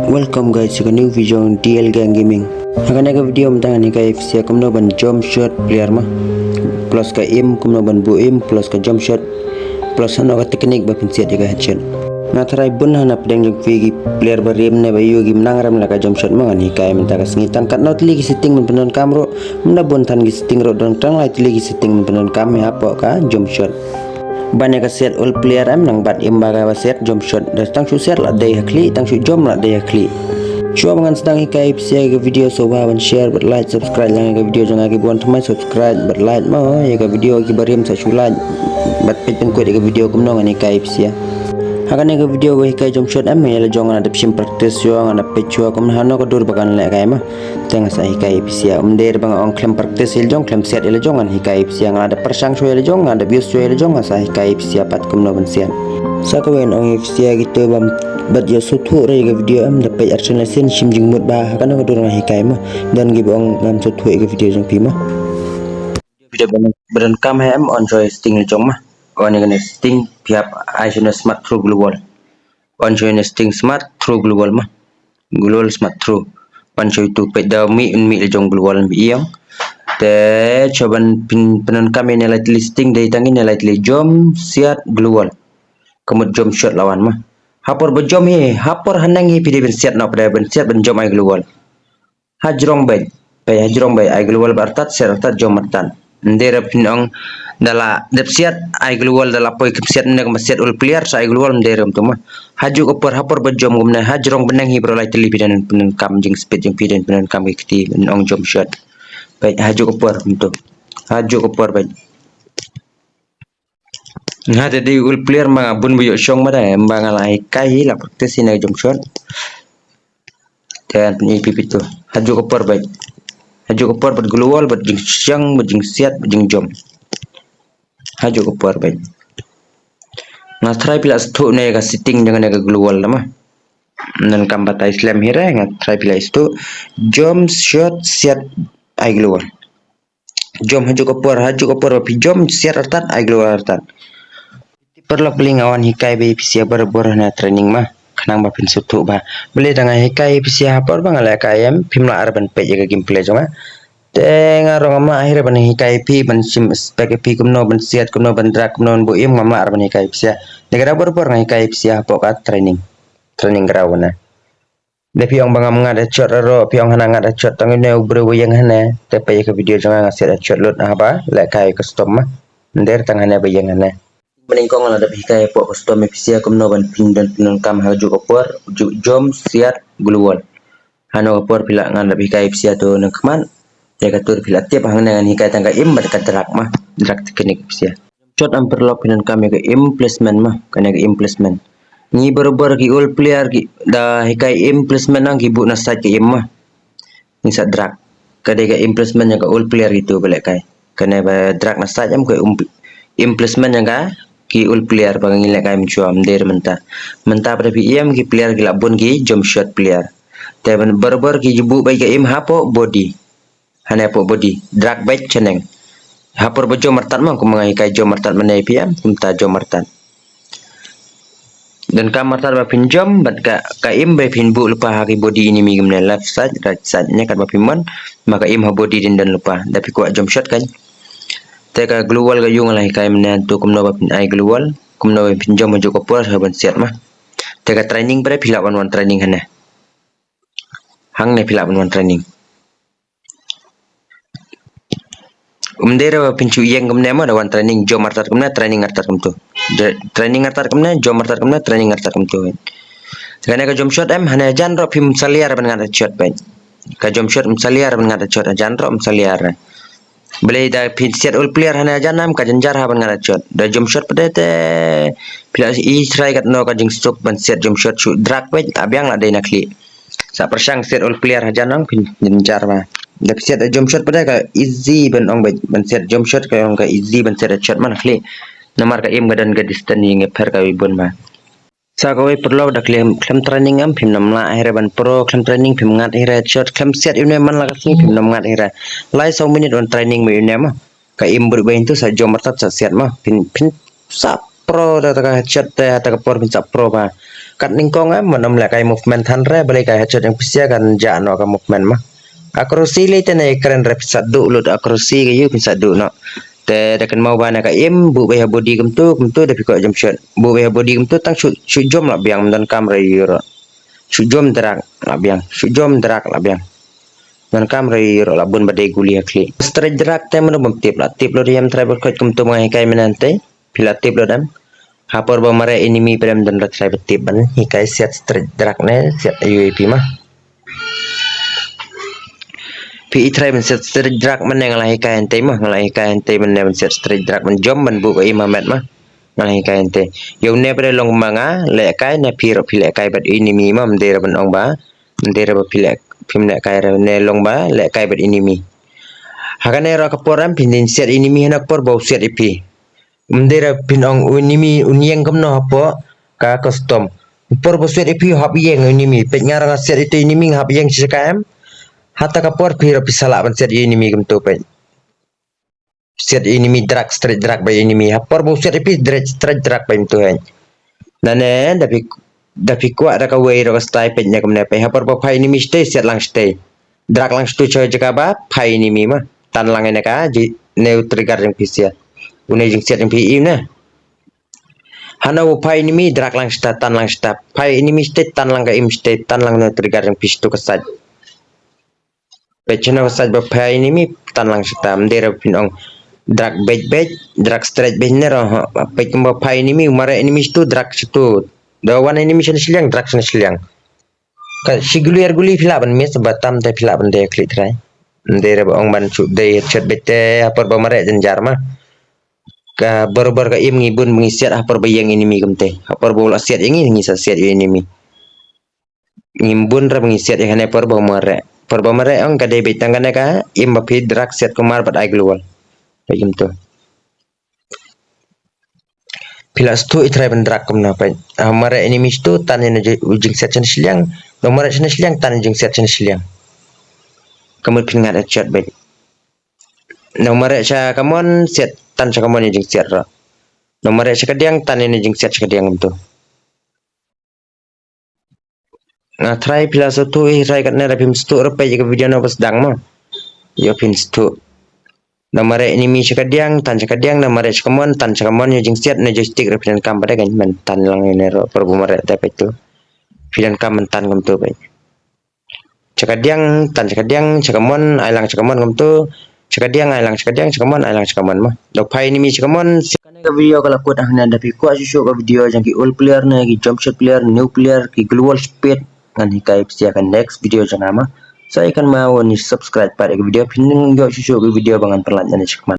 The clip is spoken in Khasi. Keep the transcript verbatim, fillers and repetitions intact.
Welcome guys to a new video on D L Gang Gaming. Ha kane ka video mynta ngan hikai ïa phi kumno ban jump shot player ma. Plus ka aim kumno ban buh aim plus ka jump shot. Plus hano ka technique ba phin siat ïa ka headshot. Nga tharai bun hana pdeng jong phi ki player ba rim ne ba ïoh ki mynta rem la ka jump shot ma ngan hikai mynta ka sngi tang katno tylli ki setting ban pyndonkam ruh. Mynta bun than ki setting ruh don tang lai tylli ki setting ban pyndonkam ïa hapoh ka jump shot. Ban ïa ka siat ul player em nang bat im ba ka ba siat jump shot. Da tang shu siat la dei ha khlieh, tang shu jump la dei ha khlieh. Shuwa ba ngan sdang hikai ïa phi ïa ka video sngewbha ban share bad like subscribe lang ïa ka video jong nga ki bun thymmai subscribe bad like ma ïa ka video ki barim sa shu like bad peit pynkut ïa ka video kumno ngan hikai ïa phi. Ha kane ka video ba hikai jump shot em ïa la jong nga da peit practice shuwa nga da peit shuwa kumno hano ka dur ba kan leh kai ma. Te nga sa hikai ïa phi ïa um der ba nga ong khlem practice ïa la jong khlem siat ïa la jong ngan hikai ïa phi ïa nga da pyrshang shuwa ïa la jong nga da bius shuwa ïa la jong nga sa hikai ïa phi ïa pat kumno ban siat. Sa kawei ngan ong ïa phi ïa kito bam bad ïa sngewthuh re ïa ka video em da peit ar sien la sien shim jingmut ba ha kano ka dur nga hikai ma. Don ki ba ong ngam sngewthuh ïa ka video jong phi ma. Video ba donkam ha em on shuwa ïa setting la jong ma. On ïa kane setting phi hap ai shuwa na smart through glue wall. On shuwa na setting smart through glue wall ma. Glue wall smart through. On shuwa tu peit da mih un mih la jong glue wall mih ïong. Te shuwa ban pyn pyndonkam ïa ne lai tylli setting dei tang ïa ne lai tylli jump siat glue wall. Ka mut jump shot la wan ma. Hapor ba jump hi hapor haneng hi phi dei ban siat na pdei ban siat ban jump ai glue wall. Hajrong beit. Beit hajrong beit ai glue wall ba artat siat artat jump artat. Ym dei re phin ong da la dep siat ai glue wall da la poi kum siat ne kum siat ul player sa ai glue wall ym dei re ym tu ma. Hajuh ka por hapor ba jump kumne hajrong bneng hi bro lai tylli phi dei ban pyndonkam jing speed jong phi dei ban pyndonkam ki kti ban ong jump shot. Beit hajuh ka por ym tu. Hajuh ka por beit. Nga te dei ul player ma nga bun ba ïoh shong ma da em ba nga la hikai hi la practice hi na jump shot. Te an pyn ïa phi pito. Hajuh ka por beit. Hajuh ka por bad glue wall bad jingshang bad jingsiat bad jingjump. Hajuh ka por beit. Nga try phi la sngewthuh ne ka setting jong ne ka glue wall ma. Nan kam batai slem hi re nga try phi la sngewthuh. Jump shot siat ai glue wall. Jump hajuh ka por hajuh ka por ba phi jump siat artat ai glue wall artat. Paralok beli nga wan hikai ba ïa phi ïa barabor na training ma khnang ba phin sngewthuh ba. Beli da nga hikai ïa phi ïa hapor ba nga leh kai em phim lah ar ban peit ïa ka gameplay jong nga. Te nga rong ma hi re ban hikai ïa phi ban shim spec ïa phi kumno ban siat kumno ban drag kumno ban buh im ngam lah ar ban hikai ïa phi ïa. Te ka da barabor nga hikai ïa phi ïa hapoh ka training. Training ground na. Da phi ong ba ngam ngat da chot aro phi ong hana ngat da chot tang ne u briew ba ïeng hane. Te peit ïa ka video jong nga nga siat da chot lut haba leh kai custom ma. Nder tang hane ba ïeng hane. Maning kong la da phi kai hapoh custom ïa phi ïa kumno ban phin don phin don kam hajuh ka por jump siat glue wall. Hano ka por phi la ngan da phi kai phi ïa tu nang khmat. Ïa ka tur phi la tip hangne ngan hikai tang ka im bad ka drag ma. Drag technique phi ïa. Shot am paralok phin don kam ïa ka aim placement ma kane ka aim placement. Ngi barabor ki ul player ki da hikai aim placement nang ki buh na side ka im ma. Ngi sa drag ka dei ka aim placement ïa ka ul player ki tu ba leh kai. Kane ba drag na side am ka aim placement ïa ka ki ul player ba ngi leh kai mynshwa ym dei mynta. Mynta ba da phi aim ki player ki la bun ki jump shot player. Te ban barabor ki buh ba ka im hapoh body. Hane hapoh body drag beit chaneng. Hapor ba jump artat ma kum nga hikai jump artat mane phi em kumta jump artat. Don kam artat ba phin jump bad ka ka im ba phin buh lypa ha ki body enemy kumne left side right side ne kat ba phin mon. Ma ka im ha body din don lypa da phi kwah jump shot kan. Te ka glue wall ka ïung la hikai mane tu kumno ba phin ai glue wall kumno ba phin jump hajuh ka por ha ban siat ma. Te ka training ba phi lah wan wan training hane. Hangne phi lah wan wan training. Um dei re ba phin shu ïeng kumne ma da wan training jump artat kumne training artat kumtu. Training artat kumne jump artat kumne training artat kumtu. Kane ka jump shot em hane jan ro phim salia re ban ngat shot pen. Ka jump shot um salia re ban ngat shot jan ro um salia re. Beli da phin siat ul player hane jan nam ka janjar ha ban ngat shot. Da jump shot pede te phi la i try kat no ka jingstuk ban siat jump shot shu drag pen abiang la dei na khlieh. Sa pyrshang siat ul player hajan nang phin jar ma. Da siat jump shot pada ka easy ban ong ban siat jump shot ka ong ka easy ban siat shot man khlieh. Namar ka im ka don ka distance ïa ngi pher ka wi bun ma. Sa kawei paralok da khlem khlem training am phim nam lah hira ban pro khlem training phim ngat hira shot khlem siat ïa une man la ka sngi phim nam ngat hira. Lai saw minute on training ma ïa une ma. Ka im bruk ba into sa jump artat sa siat ma phin phin sa pro da ta ka headshot te ha ta ka por phin sa pro ba. kat nyngkong em, man ym lehkai movement than re, balei ka headshot jong phi sia kan jah noh ka movement ma. Accuracy lei te ne kren re phi sa duh lut accuracy ka ïoh phi sa duh noh. Te da kynmaw ba na ka aim, buh beit ha body kumtu, kumtu da phi kwah jump shot. Buh beit ha body kumtu tang shu, shu jump lah biang, ym don kam re ïoh ruh. Shu jump drag lah biang, shu jump drag lah biang. Ym don kam re ïoh ruh lah bun ba dei guli ha khlieh. Straight drag te mano bym tip lah, tip lut ïa em trai bad khoit kumtu ma nga hikai mynne te. Phi la tip lut em. Ha por ba mareh enemy phi ym don re trai ba tip ban hikai siat straight drag ne siat U A P ma. Phi i trai ban siat straight drag mynne nga la hikai hangtei ma, nga la hikai hangtei mynne ban siat straight drag ban jump ban buh ka aim ha met ma. Nga la hikai hangtei. Ïa une pat de long ba nga lehkai ne phi ruh phi lehkai bad enemy ma, ym dei re ban ong ba. Ym dei re ba phi leh, phim lehkai re ne long ba lehkai bad enemy. Ha kane ruh ka por em phin dei siat enemy hana ka por ba u siat ïa phi. Ym dei re phin ong u enemy un ïeng kumno hapoh ka custom. Por ba u siat ïa phi u hap ïeng u enemy. Peit nga ruh nga siat ïa uto u enemy nga hap ïeng sha ka em. Hata ka por phi ruh phi sa lah ban siat ïa u enemy kumto peit. Siat ïa u enemy drag, straight drag beit u enemy. Ha por ba u siat ïa phi drag, straight drag beit kumto hein. Nane da phi, da phi kwah da kawei ruh ka style peit ne kumne peit. Ha por ba phai enemy shatei siat lang shatei. Drag lang shatu sha jaka ba phai enemy ma. Tan lang ïa ne ka ji ne u trigger jong phi sia. Une jingsiat jong phi im ne. Hana u phai enemy drag lang shata tan lang shata. Phai enemy shatei tan lang ka im shatei tan lang ne u trigger jong phi shatu ka sait. Peit shano ka sait ba phai enemy tan lang shata. Ym dei re phin ong drag beit beit, drag straight beit ne ruh. Peit kumba phai enemy, u mareh enemy shatu drag shatu. Da wan enemy shane shiliang drag shane shiliang. Ka shi guli ar guli phi lah ban miss ba tam te phi lah ban dei khlieh trai. Ym dei re ba ong ban shu dei headshot beit te ha por ba mareh jynjar ma. Ka barabor ka aim ngi bun ba ngi siat ha por ba ïeng enemy kumte. Ha por ba u la siat ïa ngi ngi sa siat ïa enemy. Ngim bun re ba ngi siat ïa kane por ba mareh. Por ba mareh ong ka dei beit tang kane ka aim ba phi drag siat kumar bad ai gloo wall. Peit kumto. Phi la sngewthuh i trai ban drag kumno peit. Ah, mareh enemy shatu tan ïa u jingsiat shane shiliang. Da mareh shane shiliang tan ïa u jingsiat shane shiliang. Ka mut phin ngat headshot beit. Da mareh sha kamon siat tan sha kamon ïa u jingsiat ruh. Da mareh sha kadiang tan ïa u jingsiat sha kadiang kumto. Nga trai phi la sngewthuh i trai katne da phim sngewthuh re peit ïa ka video na ba sdang mo. Ïoh phin sngewthuh. Da mareh enemy sha kadiang tan sha kadiang da mareh sha kamon tan sha kamon ïa u jingsiat ne joystick re phi donkam pat de kan ban tan lang ïa ne ruh por ba mareh te peit to. Phi donkam ban tan kumto peit. Sha kadiang tan sha kadiang sha kamon ai lang sha kamon kumto. Sha kadiang ai lang sha kadiang sha kamon ai lang sha kamon mo. Da phai enemy sha kamon. Kane ka video ka la kut hangne, da phi kwah shuh shuh ka video jong ki old player ne ki jump shot player, new player, ki gloo wall speed, ngan hikai phi sha ka next video jong nga mo. Sa ïa kan ma wan ïa subscribe pat ïa ka video phin ïoh shuh shuh ka video ba ngan pynlait nangne shakhmat.